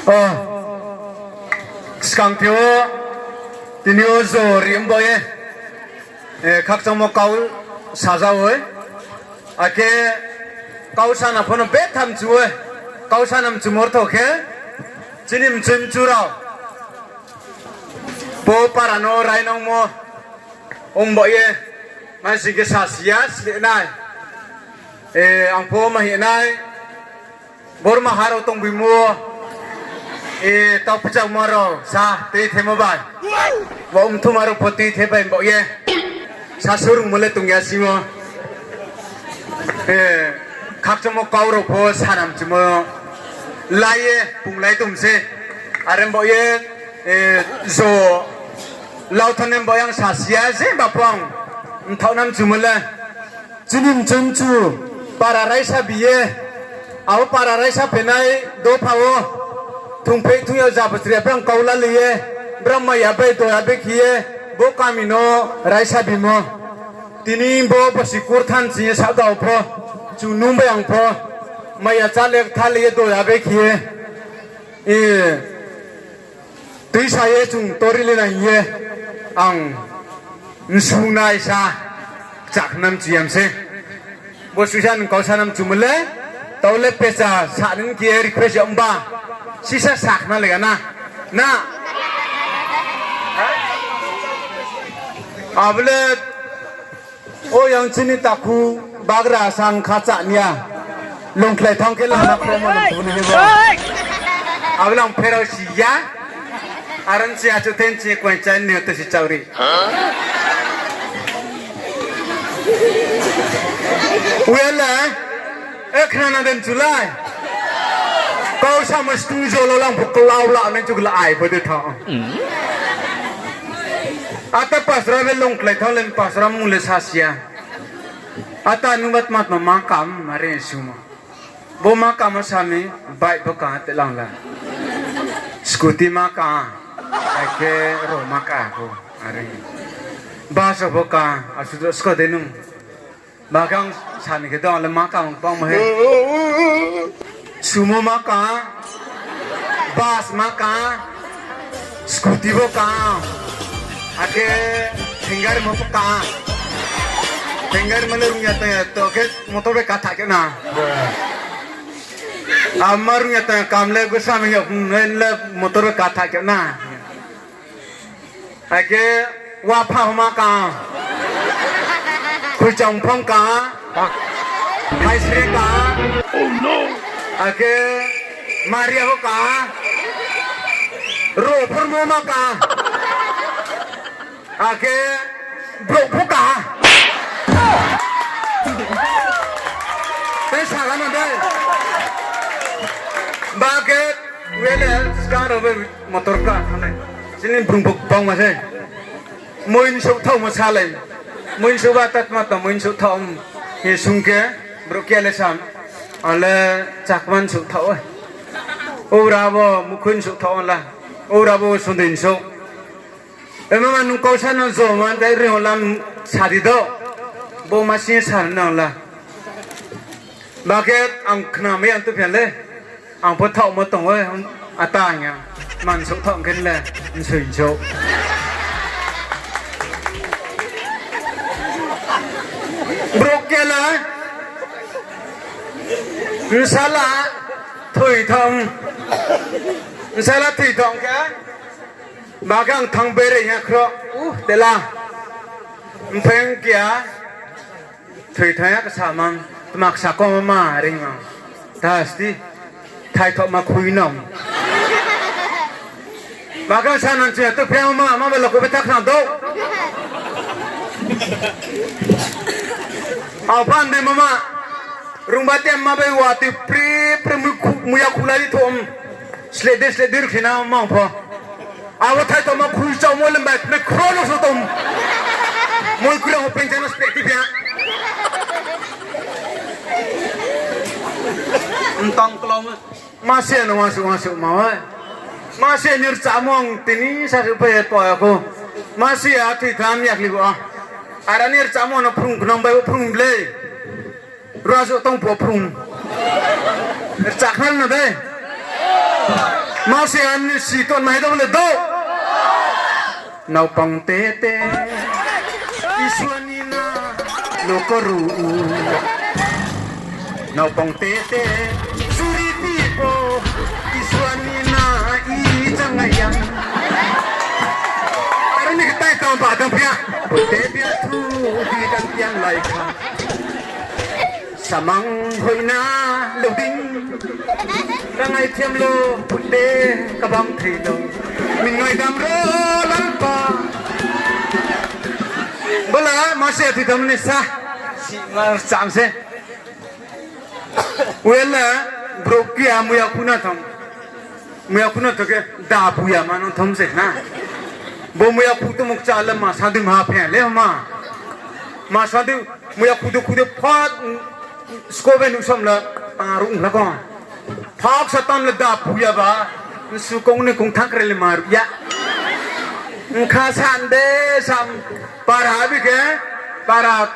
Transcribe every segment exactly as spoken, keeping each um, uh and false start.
O, skang the o, tini yo jo ri mbo ye, eh, khakchangmo kau saja oi, akhe kau sana pho no betha mchu oi, kau sana mchumo rtho khe, chini mchoi mchu rao, bo para no rainangmo, ong bo ye, mansi khe sasi ya, sle nai. Eh, ang pho ma hing nai, Borma ha rao tongbi mo, eh, tau pchakma rao sa tei themo bai. Bo ongthuma rao pho tei the bai bo ye. Sa surungmo le tong ya simo. Eh, khakchangmo kau rao pho sanam chimo. Lai ye, punglai tong se. Are bo ye, eh, jo. Lau thanai bo yang sasi ya, je ba pho ang. Mthaoh nam chumo le. Chini mchoi mchu, para raisa bi ye, abo para raisa phenai dopha wo, thungpheh thung ya jabotri ya brang kau lalai ye, brang maya bai doya bai khe ye, bo kami no raisa bimo. Tini bo bosi kurthan chini ye sahda wo pho, chung nung bai ang pho, maya chá le ktha le ye doya bai khe ye, eh, tuisa ye chung tori le nai hing ye, ang msung nai sa, kchakhnam chiyam se. Bo suisa nung kau sanam chumo le, tau le pecha sa nung khe ye request ya mba, sisa sakhna le ga na, na. Abo le, o yang chini takhu bagra sang kha chá ni ya. Lungkhlai thanng khe lama khromo lungkhu ni bo. Abo le ang pherao si ya. Aro ni si achu then si koing chá ni to si chauri. Uya le, e khna na den chulai. Kau samo stung jo lo lang pho klau la nai chuk la ai bo de tha. Ata pasra le lungkhlai thanng le pasra mung le sasi ya. Ata nung bat mat ma ma kam are sumo. Bo ma kam sami bike bo ka te lang la. Scooty ma ka, akhe ro ma ka bo are. Bus bo ka, asu do sko de nung. Ba kang sani khe dong le ma kam pang ma he. Sumo ma ka, bus ma ka, scooty bo ka, akhe finger ma bo ka. Finger ma le rung ya tong ya to khe motor bai katha khe na. Ama rung ya tong ya kam le gusa mi ya, hmm, le motor bai katha khe na. Akhe wapha ma ka, khuichang phong ka, haisri ka, akhe maria ho ka, ro phormo ma ka, akhe brouh pho ka. Tei saga no de. Ba khe wele skang rao bai motor ka thanngnai. Chini brung pho bangma se. Moinsouh thaohmo salai. Moinsouh ba tatma tong moinsouh thaoh, um, hi sung khe, brouh khe le sam. Ale chakma nsouh thaoh. Oura bo mukhui nsouh thaoh la. Oura bo sundui nsouh. Ema ma nung kau sa no jo ma dai ri lam sadi do. Bo ma sing sa nang la. Ba khe ang khna mai ang tuphi ya le. Ang pho thaohmo tong o, ata hing ya. Man souh thaoh khe le, nsoi nsouh. Brouh khe la, nsala, thoi thaoh, nsala thoi thaoh khe, ba khe ang thanng bere hing ya khro, uh, tela. Mpheng kia, thoi thaoh ya kasa mang, tma ksa kong ma ring mang. Thasti, thai thaoh ma khui nong. Ba khe sa nang chi ya, tuphi ya ma, ma ba loko bethak nang do. Aphan de mama, rungba tem ma bai wa ti pri, pri mu khu, muya khulai di thom. Sleh de, sleh de rukhi na ma pho. Abo thai thaoh ma khui chao mo lem bai, pri khro no so tom. Moi kura ho peng chana sleh ti pia. Ntang klom. Masi no wasu wasu ma oi. Masi ni rchamo ang tini sa su pai to ya ko. Masi a thui tham yak li bo. Ara ni rchamo no phrung knang bai phrung ble. Rasu tong po phrung. Rchakhnal na de. Ma se ani si to nai do le do. Naupang tete, Isua ni na, no ko ru. Naupang tete, suri ti po, Isua ni na, i chang ya. Aro ni ktai tang ba tang pia, te pia thu, di kan piang lai kha. Samang hoihna loding. Rangai thiam lo pute kabang thei lo. Mingnoi dam ro lalpa. Bola ma se thi dam ni sa. Si ma cham se. Wela bro kia muya khuna thang. Muya khuna thang ke da buya ma no thang se na. Bo muya khu to muk cha le ma sa dui ma phe le ma. Ma sa dui muya khu de khu de phat. Skobe nu som la, a, rung la ko. Phak sa tam la da puya ba. Su kong ni kong thang kre le maru ya. Nkha san de sam para bi ke, para.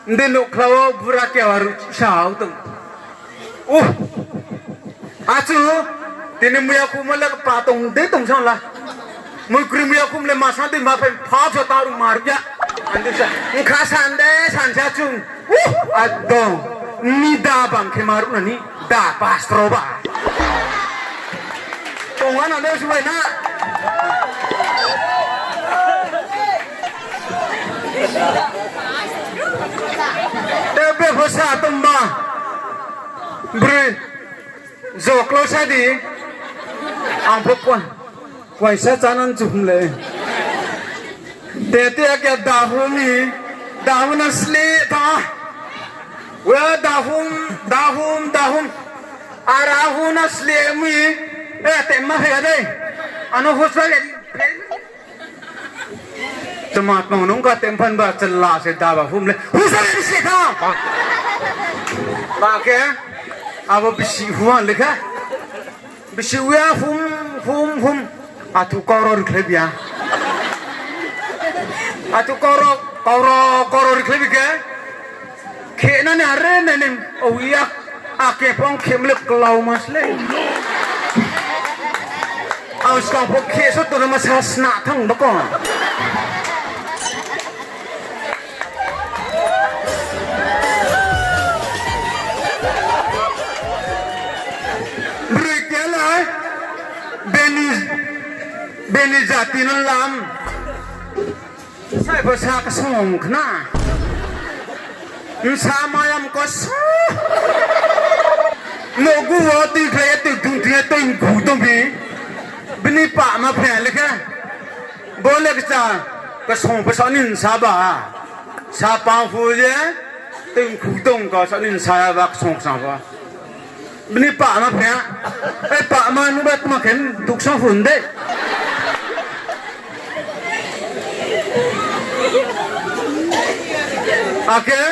Ndi nuk khlao bura ke waru sao tung. Uh. Achu, tini muya khu ma le pa tong de tong sang la. Mui kri muya khu le ma sa de ma phe phak sa ta ru maru ya. Andi sa, nkha san de san sa chung. Uh, adong. Ni da bang khe maru na ni. Da pastro ba. Tong ana de suai na. Te be pho sa tong ba. Bri. Joklo sa di. Ang pho pon. Waisa chanan chum le. Tete a kya dahum ni, dahum na sle ta. Wa dahum, dahum, dahum. Arahum na sle mi. Eh, tema he dai. Ano hosra le. Tma tma nung ka tem phan ba chla se da ba hum le. Husra le sle ta. Ba ke. Abo bisi huan le kha. Bisi wia hum, hum, hum. Athu kauro rikhlai bia. Athu kauro, kauro, kauro rikhlai bike. Khe nani are nani. O wia. Ake pong khe mle klau mas le. Au skang pho khe so to ma sa sna thang ba ko. Broi kela, beni, beni jati no lam. Sai bo sa ksong khna. Nsa mayam ko sa. Nogu wo tui khlai tui thung tui tui khu tong bi. Bini pa ma phe le khe. Bo le kcha, ksong pha sa ni nsa ba. Sa pa hu ye, tui khu tong ka sa ni nsa ba ksong sa ba. Bini pa ma phe. Ai pa ma nu ba tma khen duk sa hun de. Ake,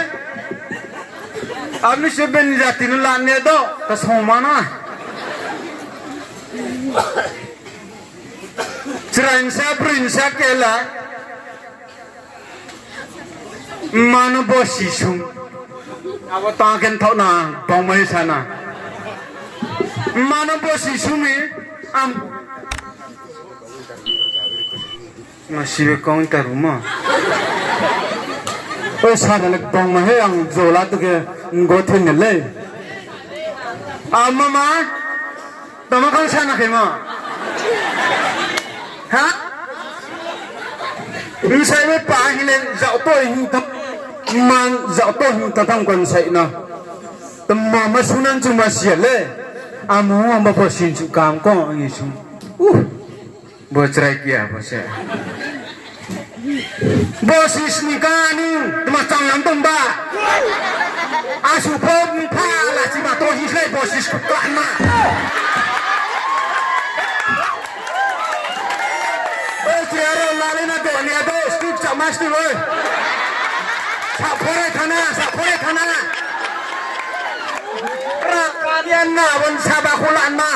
ami se beni jati no la ne do, ksong ma na. Chrai nsa, broi nsa kela. Mma no bo sisung. Abo tang khe thaoh na, bangmai sa na. Mma no bo sisung mi, am. Ma sibe kong ta rumo. Oi sa na le bangmai he ang jola to khe ngo thin ne le. Ama ma. Tama kang sana khe ma. Ha? Nsai me pa hile zauh to hing tam. Man zauh to hing tam tam kon sai na. Tama ma sunan chu ma sia le. Amu amba po sin chu kam ko ang isu. Uh. Bo chrai kia bo se. Bo sis ni kani, tma chang yang tong ba. Asu pho ni pha la si ma to hi sai bo sis ku ka na. Bo chrai ro la le na do ni do stuk cha mas tu oi. Sa phore thana, sa phore thana. Ra ka dia na bon sa ba khu la na.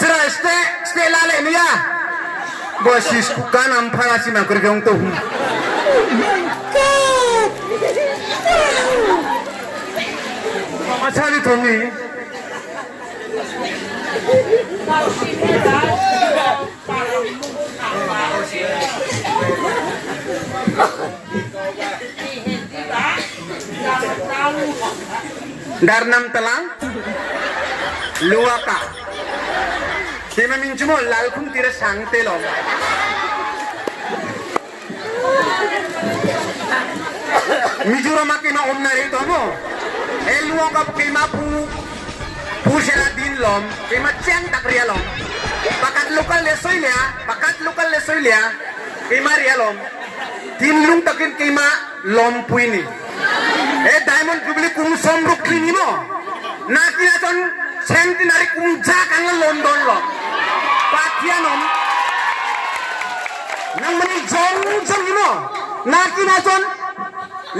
Chrai ste, ste la le ni ya. Bo sis ku ka nam phara si ma kri kong to. Asa ni thong ni. Darnam talang, luaka. Tima minchumo lalkhum tira sang telom. Mizoram ma kima omna ri tomo. E luaka kima pu, pu sera din lom, kima cheng tak ria lom. Pakat lokal le soilia, pakat lokal le soilia, kima ria lom. Tin lung takin kima lom puini. E Diamond Jubilee kum som ruk kini mo. Naki na ton centenary kum ja kang London lo. Pathian om. Nang mani jong jong ni mo. Naki na ton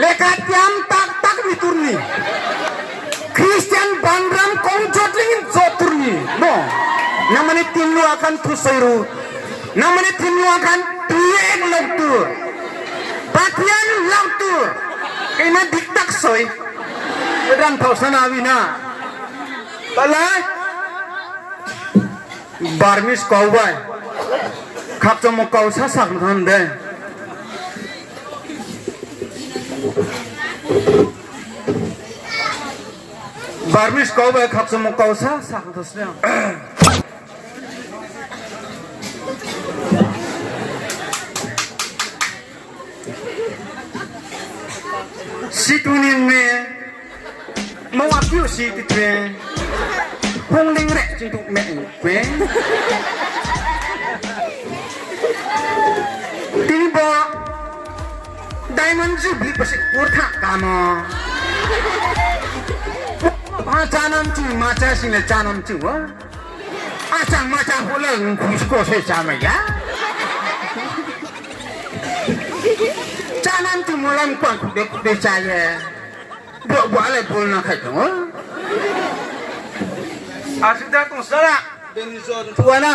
leka tiam tak tak ni turni. Christian bandram kong jotling joturni mo. Nang mani tin lu akan thusoi ru. Nang mani tin lu akan tuyek lok tur. Pathian lok tur. Kena diktak soi. Ran thau sana wina. Pala. Barmis kau bai. Khakchangmo kau sa sak than de. Barmis kau bai khakchangmo kau sa sak than sna. Situ ni me, mo wa piu si ti twe. Hong ling re ching tu me pe. Tini bo Diamond Jubilee pasi kurtha kamo. Ha chanam ching ma cha sing le chanam ching wa. Achang ma cha pho le ngkhu sko se cha mai ya. Chanam tu mo lam kwang khude khude cha ye. Bo bo ale bol na khai tong o. Asuda tong sara. Benison tuana.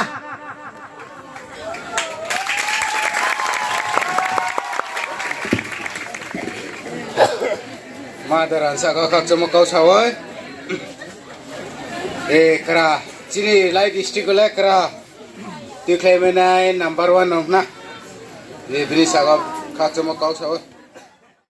Madaran saka khakchangmo kau sa oi. E kra, chini Lai district le kra. Tikhlai mai nai number one nong na. E bini saka khakchangmo kau sa oi.